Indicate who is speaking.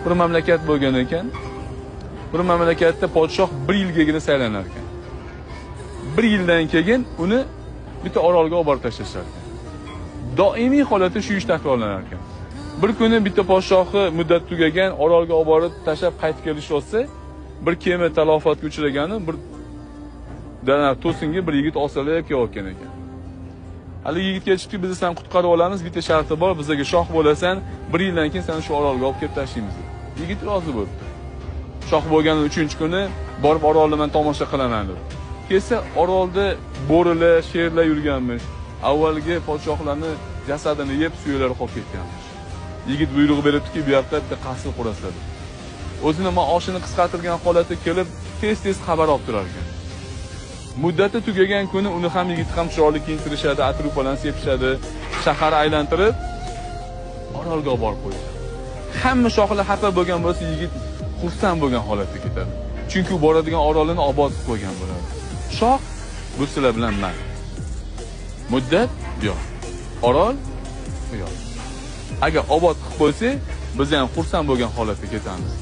Speaker 1: Bir mamlakat bo'lgan ekan. Bir mamlakatda podshoh bir yilgagina saylanar ekan. Bir yildan keyin uni bitta orolga olib borib tashlashar ekan. Doimiy holatda shu ish takrorlanar ekan. Bir kuni bitta podshohni muddat tugagan, orolga olib borib tashlab qaytib kelishyotsa, bir kema talofatga uchragani, bir dana to'singa bir yigit osilib kelayotgan ekan. Hali yigitga aytishibdi, biz seni qutqarib olamiz, bitta sharti bor, bizga shoh bo'lasan, bir yildan keyin seni shu orolga olib kelib tashlaymiz deb. Yigit rozi bo'ldi. Shoh bo'lgan 3-kuni borib orolni men tomosha qilaman deb. Kelsa orolda bo'rilar, sherlar yurganmish. Avvalgi podshohlarni jasadini yeb suyaklari qolib ketganmish. Yigit buyruq beribdiki, bu yoqda bitta qasr qurasizlar deb. O'zini maoshini qisqartirgan holatda kelib, tez-tez xabar olib turar ekan. Muddati tugagan kuni uni ham yigit ham chiroyli kiyintirishadi, atir-upalarni sepishadi, shahar aylantirib orolga olib borib qo'yishadi. Hamma shohlar xafa bo'lgan bo'lsa, yigit xursand bo'lgan holatda ketadi. Chunki u boradigan orolini obod qilib qo'ygan bo'ladi. Shoh bu sizlar bilan man. Muddat yo'q. Orol yo'q. Agar obod qilib qo'ysak, biz ham xursand bo'lgan holatda ketamiz.